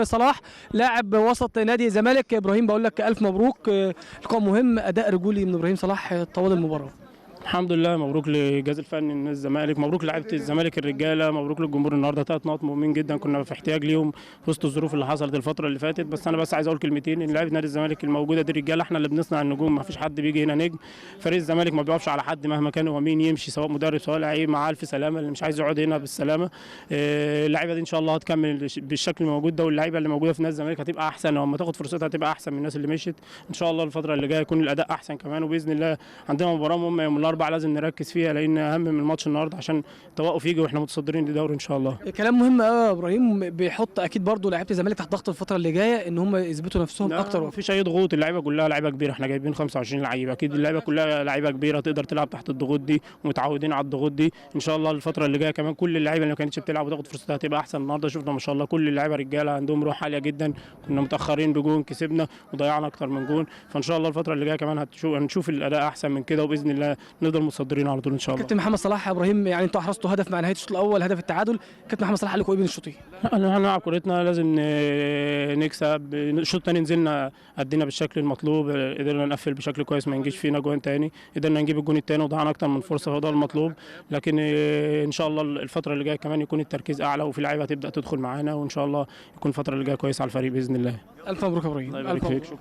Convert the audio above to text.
صلاح لاعب وسط نادي الزمالك. ابراهيم بقول لك الف مبروك، لقاء مهم، اداء رجولي من ابراهيم صلاح طوال المباراة. الحمد لله، مبروك للجهاز الفني لنادي الزمالك، مبروك لعيبة الزمالك الرجالة، مبروك للجمهور. النهارده 3 نقط مهمين جدا، كنا في احتياج ليهم في وسط الظروف اللي حصلت الفترة اللي فاتت. بس انا بس عايز اقول كلمتين، ان لعيبة نادي الزمالك الموجودة دي رجاله، احنا اللي بنصنع النجوم، ما فيش حد بيجي هنا نجم. فريق الزمالك ما بيقفش على حد مهما كان هو مين يمشي، سواء مدرب سواء لعيب، مع الف سلامه اللي مش عايز يقعد هنا بالسلامة. اللعيبة دي ان شاء الله هتكمل بالشكل الموجود ده، واللعيبة اللي موجودة في نادي الزمالك هتبقى احسن، ولما تاخد فرصتها هتبقى احسن من الناس اللي مشيت. ان شاء الله الفترة اللي جاية يكون الاداء احسن كمان، وباذن الله عندنا مباراة مهمة يوم الاربعاء لازم نركز فيها، لان اهم من الماتش النهارده عشان التوقف يجي واحنا متصدرين للدوري ان شاء الله. كلام مهم قوي يا ابراهيم، بيحط اكيد برضو لعيبة الزمالك تحت ضغط الفترة اللي جاية ان هم يثبتوا نفسهم اكتر. مفيش اي ضغوط، اللعيبة كلها لعيبة كبيرة، احنا جايبين 25 لعيبة، اكيد اللعيبة كلها لعيبة كبيرة تقدر تلعب تحت الضغوط دي ومتعودين على الضغوط دي. ان شاء الله الفترة اللي جاية كمان كل اللعيبة اللي ما كانتش بتلعب وتاخد فرصتها هتبقى احسن. النهارده شفنا ما شاء الله كل اللعيبة رجاله عندهم روح عالية جدا، كنا متاخرين بجون كسبنا وضيعنا اكتر من جون، فان شاء الله الفترة اللي جاية كمان هنشوف الاداء احسن من كده، وباذن الله نفضل متصدرين على طول ان شاء الله. كابتن محمد صلاح يا ابراهيم، يعني انتوا احرزتوا هدف مع نهاية الشوط الاول، هدف التعادل، كابتن محمد صلاح قال لكم ايه بين الشوطين؟ احنا هنلعب كورتنا، لازم نكسب. الشوط الثاني نزلنا ادينا بالشكل المطلوب، قدرنا نقفل بشكل كويس، ما نجيش فينا جوان ثاني، قدرنا نجيب الجون الثاني وضيعنا اكتر من فرصة، فده المطلوب. لكن ان شاء الله الفترة اللي جاية كمان يكون التركيز اعلى، وفي لعيبة هتبدا تدخل معانا، وان شاء الله يكون الفترة اللي جاية كويس على الفريق باذن الله. الف مبروك يا ابراهيم. الله يبارك فيك.